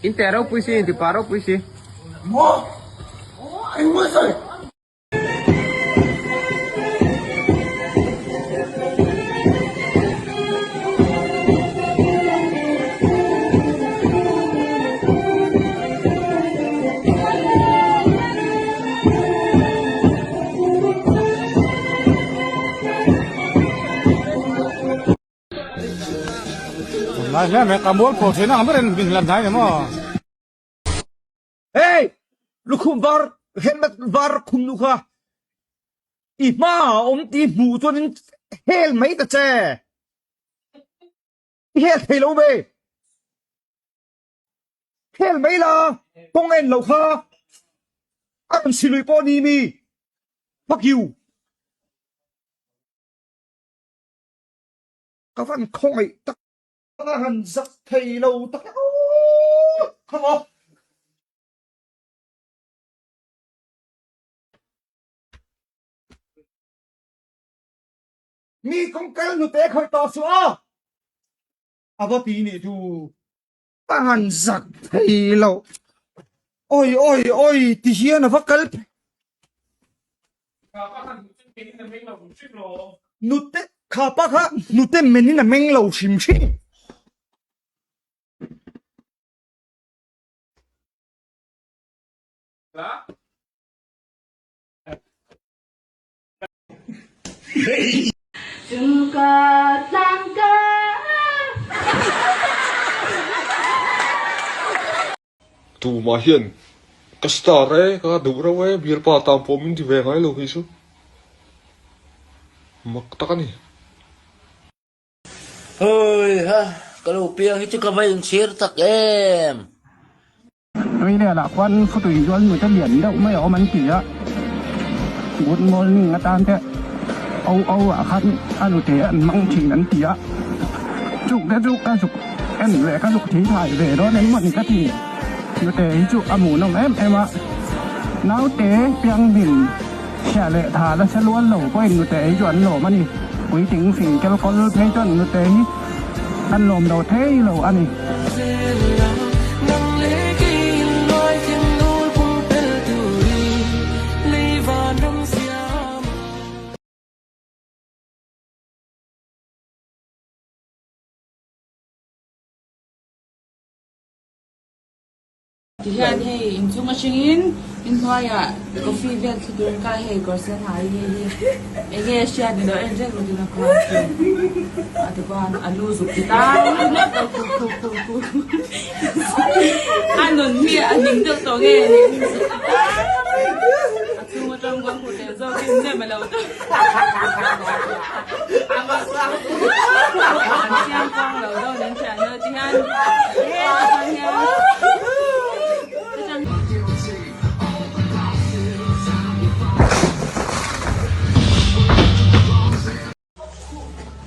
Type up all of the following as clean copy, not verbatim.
In te ropui si, in ti pa ropui si. Maw? Engmaw sawi? Lai hle mai ka mual pho thin ang berin min hlan hnai ni maw. Hey! Lukhum var helmet var khum nu kha i hma a awm ti hmuh chuan in hel mai ta che. I hel thei lo ve. Hel mai la kawng en lo kha a rawn si lui pawh ni mi. Fuck you. Ka van khawngaih tak. Ka han zak thei lo tak e aw. Come on. Mi kawng kal hnute khawih tawh suh aw. A va ti nih chu. Ka han zak thei lo. Oi oi oi ti hian a va kal phei. Nute kha pa kha nute men in a meng lo hrim hrim. Tumah hian ka star e, ka duh reuh e, bialpa tan pawh min ti ve ngai lo hi chu mak tak a ni. Hei ha, ka lo piang hi chu ka va inchhir tak em. Tui leh lah khuan futui zual nu te lian deuh mai a awm an ti a, good morning atan te o o ah khan a nute an hmang thin an ti a, chuk te chu ka zuk en leh ka zuk thei thai ve dawn em mawni ka ti, nute hi chu a hmuhnawm em em a, naute pianghlim chhia leh tha la se lual lo pawhin nute hi chu an lawm a ni, puitling fing kel kawl phei chuan nute hi. An lawm lo thei lo a ni. Tihian hei inchung atangin inhnuaiah coffee vel thli tur in kai hei kawr sen ha hi hei hi enge hriat ni lo en reng rutin a khuan a ti khuan a lu zuk ti ta a nun hi a ning deuh tawh nge a chhung atang khuan hmu tel zawk in nem alo an chiang kuang lo dawn an hria no tihian hetah hian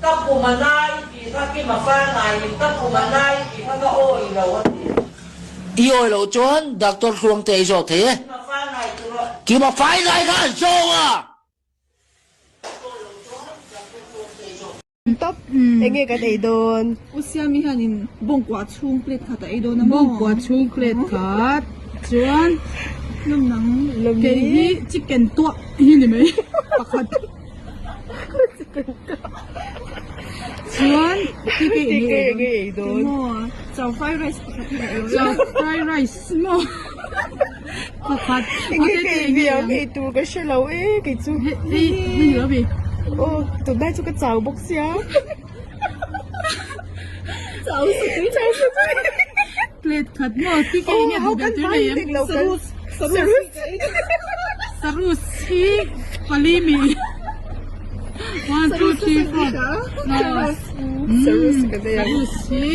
Ka pum a nai tih kha Kima Fangai in ka pum a nai tih kha ka awi lo a ti. I awi loh chuan Doctor Hluangte i zawk thei e. Kima Fangai kha an zawng a! Top enge kan ei dawn. U Siami hianin bawngkua chhung plate khat a ei dawn a maw? Bawngkua chhung plate khat chuan kei hi chicken tuah hi ni mai pakhat chuan TK enge ei dawn chow fried rice pakhat hi ka ei dawn chow fried rice maw pakhat enge ka ei ve ang ei tur ka hre lo e kei chu hei hei ni lo mi aw tunlai chu ka chau bawk sia chau satui chau satui plate khat maw TK enge duh ber tur nei em sarus sarus sarus hi pali mi 1 2 3 4 sarus ka nei ang sarus hi.